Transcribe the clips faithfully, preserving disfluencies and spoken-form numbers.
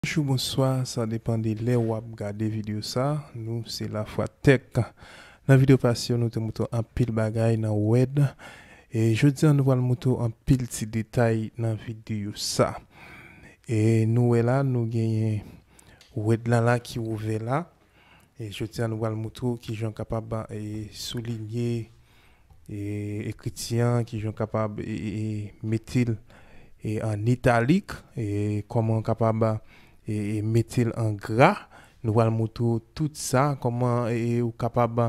Bonjou, bonswa, sa depann de lè w ap gade videyo sa. Nou se Lafwa Tech. Nan videyo pase yo, nou te montre w anpil bagay nan Word. E jodi a, nou pral montre w anpil ti detay nan videyo sa. E nou wè la, nou genyen Word la la ki ouvè la. E jodi a, nou pral montre w kijan w kapab, e, soulinye, e, ekriti an, kijan w kapab, e, e, e, mete l, e, an italik, e, kòman w kapab, e, e, mete l an gra. Nou pral montre w tout sa, kòman, e, e, ou kapab,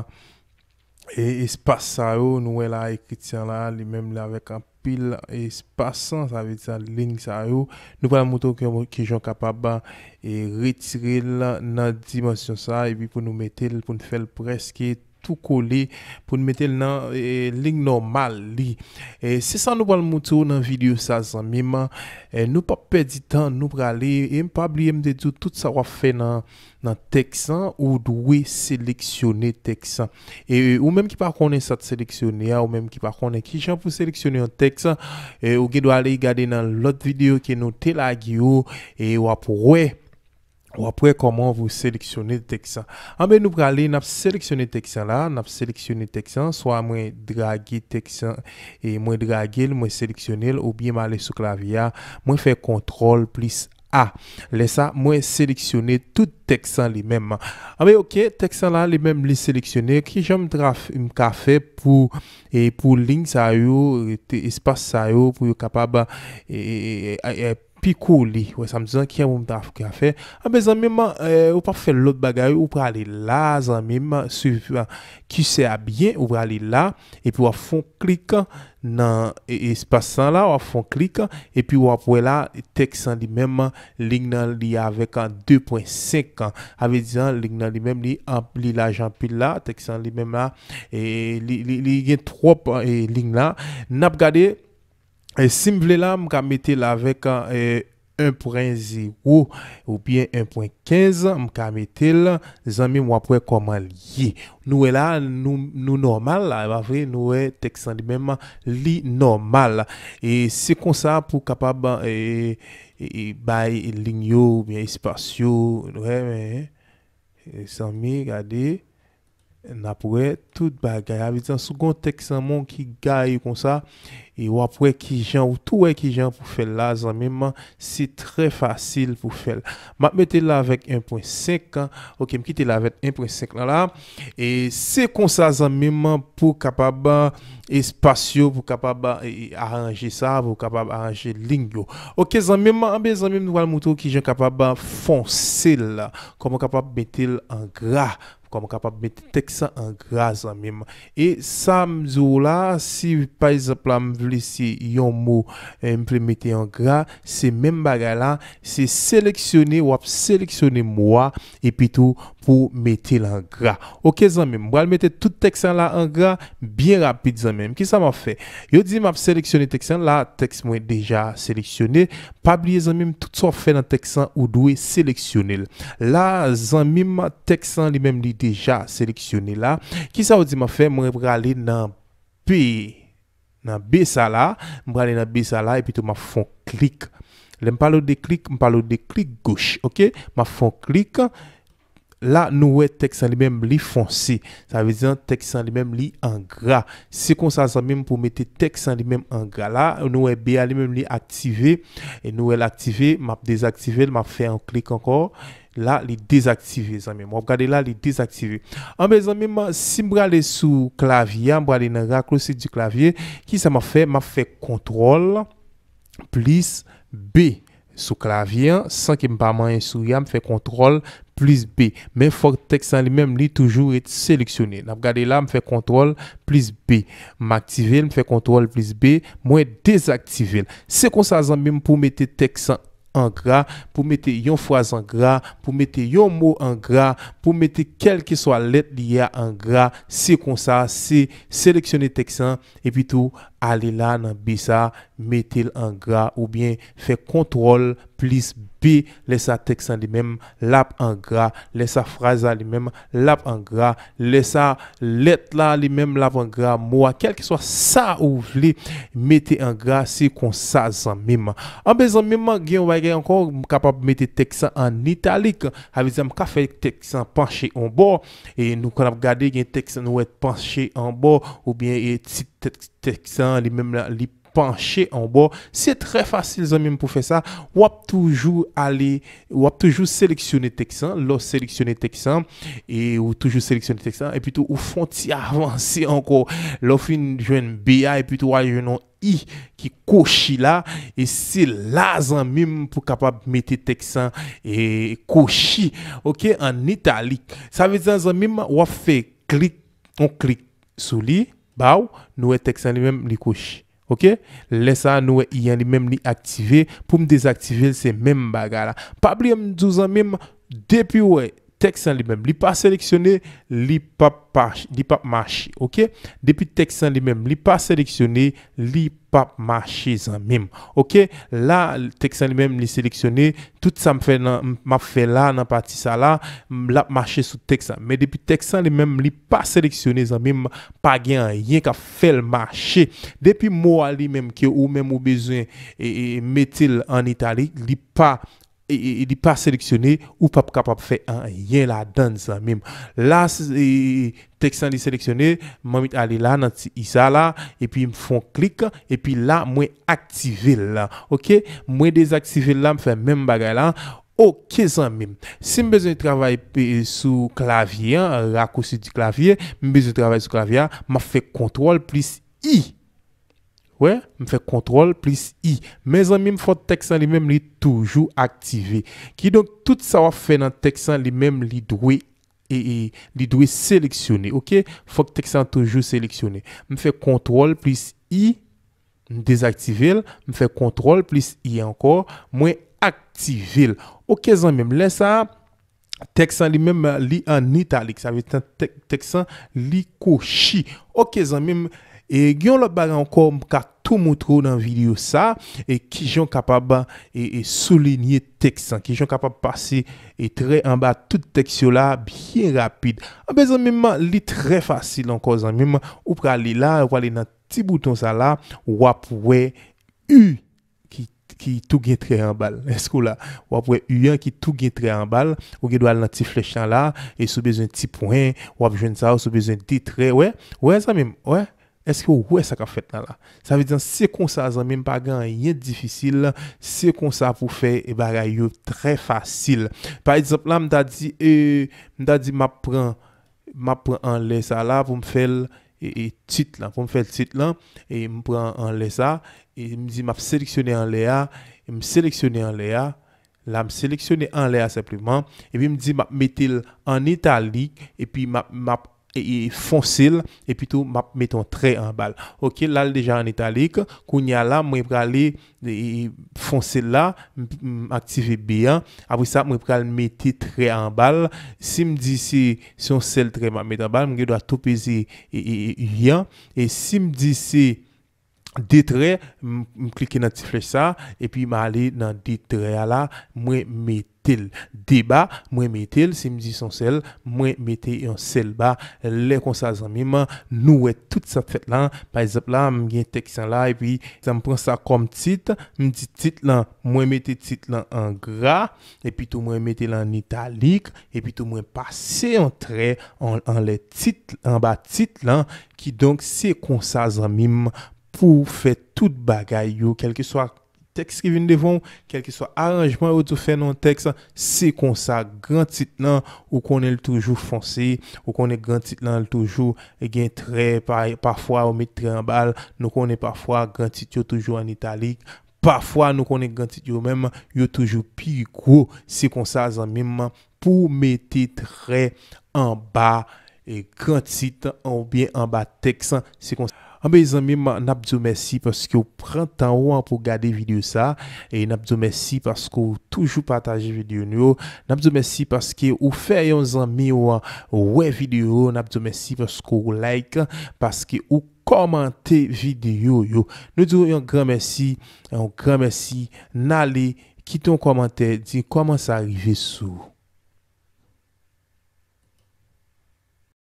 e, espas sa yo, nou wè la, ekriti an la, li menm li avèk anpil espas, sa vle di sa, liy sa yo. Nou pral montre w kòman, kijan w kapab, e, retire l nan dimansyon sa, epi pou nou mete l, pou n fè l prèske tou kole, pou n mete l nan, e, liy nòmal li. E, se sa nou pral montre w nan videyo sa, zanmi m. E, nou p ap pèdi tan, nou prale, e m pa bliye m te di w tout sa w ap fè nan, nan tèks lan, ou dwe seleksyone tèks lan. E, e, ou menm ki pa konnen sa t seleksyone a, ou menm ki pa konnen kijan pou seleksyone yon tèks, e, ou gen dwa ale gade nan lòt videyo ke nou te lage yo, e w ap wè, w ap wè kòman pou seleksyone tèks lan. Anben, nou prale, n ap seleksyone tèks lan la, n ap seleksyone tèks lan, swa mwen drage tèks lan, e mwen drage l, mwen seleksyone l, oubyen m ale sou klavye a, mwen fè kontwòl plis A. Lè sa, mwen seleksyone tout tèks lan li menm. Anben, oke, tèks lan la, li menm, li seleksyone. Kijan m tra-, m ka fè pou, e pou liy sa yo, e, te, espas sa yo, pou yo kapab, e, e, e, e, pi kole. Wè sa m di an, kijan pou m ta ka fè? Anben, zanmi m, e, ou p ap fè lòt bagay, ou prale la, zanmi m, swiv, e, kisè a byen, ou prale la, epi w ap fè yon klik nan, e, espas lan la, w ap fè yon klik, epi w ap wè la, tèks lan li menm, liy nan li avèk, a, de pwen senk. Sa vle di, a, liy nan li menm, li anp-, li laj anpil la, tèks lan li menm la, e, li, li, li gen twòp, e, liy la. N ap gade, e, si m vle la, m ka mete l avèk, e, en pwen zewo oubyen en pwen kenz, m ka mete l, zanmi m, w ap wè kòman l ye. Nou wè la, nou, nou nòmal la, e pa vre, nou wè tèks lan li menm, li nòmal. E se konsa pou kapab, e, e, e, bay liy yo oubyen espas yo, nou wè, men, e, zanmi, gade. N ap wè tout bagay. Sa vle di, si w gen yon tèks nan men w ki gaye konsa, e w ap wè kijan, ou tou wè kijan pou fè l la, zanmi m, se trè fasil pou fè l. M ap mete l la avèk en pwen senk. Oke, m kite l avèk en pwen senk lan la. E se konsa, zanmi m, pou kapab espas yo, pou kapab, e, e, aranje sa, pou kapab aranje liy yo. Oke, zanmi m, anben, zanmi m, nou pral montre w kijan kapab fonse l, kòman kapab mete l an gra. Kòman w kapab mete tèks lan an gra, zanmi m. E sa m di w la, si pa egzanp la, m vle se yon mo, e, m vle mete an gra, se menm bagay la, se seleksyone, w ap seleksyone mo a, epi tou pou mete l an gra. Oke, zanmi m, m pral mete tout tèks lan la an gra, byen rapid, zanmi m. Kisa m ap fè? Yo di m ap seleksyone tèks lan, la, tèks mwen deja seleksyone. Pa bliye, zanmi m, tout sa w ap fè nan tèks lan, ou dwe seleksyone l. La, zanmi m, tèks lan li menm li deja seleksyone la. Kisa w di m ap fè? Mwen prale nan B. Nan B sa la, m prale nan B sa la, epi tou m ap fè yon klik. Lè m pale w de klik, m pale w de klik goch, oke? M ap fè yon klik. La, nou wè tèks lan li menm li fonse. Sa vle di, tèks lan li menm li an gra. Se konsa, zanmi m, pou mete tèks lan li menm an gra. La, nou wè B a li menm li aktive. E nou wè l aktive, m ap dezaktive l, m ap fè yon klik ankò. La, li dezaktive, zanmi m. W ap gade la, li dezaktive. Anben, zanmi m, si m prale sou klavye a, m prale nan raccourci du clavier, kisa m ap fè? M ap fè kontwòl plis B sou klavye an, san ke m pa manyen souris a, m fè kontwòl plis B. Men fòk tèks lan li menm, li toujou ret seleksyone. N ap gade la, m fè kontwòl plis B. M aktive l, m fè kontwòl plis B, mwen dezaktive l. Se konsa, zanmi m, pou mete tèks lan an gra, pou mete yon fraz an gra, pou mete yon mo an gra, pou mete kèlkeswa lèt li ye a an gra. Se konsa, se seleksyone tèks lan, epi tou ale la nan B sa, mete l an gra, oubyen fè kontwòl plis P, lè sa tèks lan li menm l ap an gra, lè sa fraz la li menm l ap an gra, lè sa lèt la li menm l ap an gra, mo a, kèlkeswa sa ou vle mete an gra, se konsa zanmi m. Anben zanmi m, gen yon bagay ankò, m kapab mete tèks lan an italik, sa vle di m ka fè tèks lan panche yon bò, e nou konn ap gade gen tèks nou wè panche yon bò, oubyen e tit tèks, tèks lan li menm la, li panche yon bò. Se trè fasil zanmi m pou fè sa. W ap toujou ale, w ap toujou seleksyone tèks lan. Lè w seleksyone tèks lan, e ou toujou seleksyone tèks lan, epi tou ou fè yon ti avanse ankò. Lè w fin jwenn B a, epi tou w al jwenn yon I ki kwochi la, e se la zanmi m pou kapab mete tèks lan e kwochi, oke, an italik. Sa vle di zanmi m, w ap fè klik, yon klik sou li, baw, nou wè tèks lan li menm li kwochi. Oke? Lè sa a, nou wè I an li menm li aktive. Pou m dezaktive l, se menm bagay la. Pa bliye m di w zanmi m, depi w wè tèks lan li menm li pa seleksyone, li p ap pa, li p ap mache. Oke? Depi tèks lan li menm li pa seleksyone, li p ap mache zanmi m. Oke? La, tèks lan li menm li seleksyone, tout sa m fè nan, m ap fè la nan pati sa la, m, l ap mache sou tèks lan. Men depi tèks lan li menm li pa seleksyone zanmi m, pa gen anyen k ap fè l mache. Depi mo a li menm ke ou menm ou bezwen e, e, mete l an italik, li pa e, e, e li pa seleksyone, ou p ap kapab fè anyen ladan l zanmi m. La, s- e, tèks lan li seleksyone, m annik ale la nan ti I sa la, epi m fè yon klik, epi la mwen aktive l la. Oke? Mwen dezaktive l la, m fè menm bagay la. Oke zanmi m. Si m bezwen travay e, sou klavye an, rakousi di klavye, m bezwen travay sou klavye a, m ap fè kontwòl plis I. Wè, m fè kontwòl plis I. Men zanmi m, fò tèks lan li menm li toujou aktive. Kidonk, tout sa w ap fè nan tèks lan li menm li dwe e, e, li dwe seleksyone, oke? Fòk tèks lan toujou seleksyone. M fè kontwòl plis I, m dezaktive l, m fè kontwòl plis I ankò, mwen aktive l. Oke zanmi m, lè sa a, tèks lan li menm li an italik, sa vle di tèk- tèks lan li kwochi. Oke zanmi m, e gen yon lòt bagay ankò m ka tou moutre w nan videyo sa, e kijan w kapab e, e soulinye tèks lan, kijan w kapab pase e trè anba tout tèks yo la byen rapid. Anben zanmi m, li trè fasil ankò zanmi m, ou prale la, ou prale nan ti bouton sa la, w ap wè U ki, ki tou gen trè anba l. Èske w la? W ap wè U an ki tou gen trè anba l. Ou gen dwa al nan ti flèch lan la, e si w bezwen ti pwen, w ap jwenn sa, ou si w bezwen de trè, wè. Wè, zanmi m, wè. Èske w wè sa k ap fèt la la? Sa vle di, se konsa, zanmi m, pa gen anyen difisil. Se konsa pou fè bagay yo trè fasil. Pa egzanp, la, m ta di, e, m ta di, m ap pran, m ap pran anlè sa la pou m fè l, e, e, tit lan. Pou m fè l tit lan, e m pran anlè sa, e m di m ap seleksyone anlè a, e m seleksyone anlè a, la m seleksyone anlè a senpleman, epi m di m ap mete l an italik, epi m ap, m ap, e, e, fonse l, epi tou m ap mete yon trè anba l. Oke, la l deja an italik, kounye a la, mwen prale e, e, fonse l la, m, m aktive B an. Apre sa, mwen pral mete trè anba l. Si m di se, se yon sèl trè m ap mete anba l, m gen dwa tou peze e, e, e, U an. E si m di se de trè, m, m klike nan ti flèch sa, epi m ale nan de trè a la, mwen mete l. De ba, mwen mete l. Si m di se yon sèl, mwen mete yon sèl ba. Lè konsa, zanmi m, nou wè tout sa k fèt la. Pa egzanp la, m gen tèks lan la, epi sa m pran sa kòm tit, m di tit lan, mwen mete tit lan an gra, epi tou mwen mete l an italik, epi tou mwen pase yon trè an, anlè tit, anba tit lan. Kidonk, se konsa, zanmi m, pou w fè tout bagay yo, kèlkeswa tèks ki vin devan w, kèlkeswa aranjman yo di w fè nan yon tèks, se konsa, gran tit lan, ou konnen l toujou fonse, ou konnen gran tit lan, l toujou gen trè, pa, pafwa yo met trè anba l, nou konnen pafwa gran tit yo toujou an italik, pafwa nou konnen gran tit yo menm, yo toujou pi gwo, se konsa, zanmi m, pou mete trè anba e, gran tit oubyen anba tèks, se konsa. Anben, zanmi m, n ap di w mèsi paske w pran tan w pou gade videyo sa, e n ap di w mèsi paske w toujou pataje videyo nou yo, n ap di w mèsi paske ou fè yon zanmi w wè videyo, n ap di w mèsi paske w like, paske ou kòmante videyo yo. Nou di w yon gran mèsi, yon gran mèsi, n ale kite yon kòmantè, di kòman sa rive sou ou.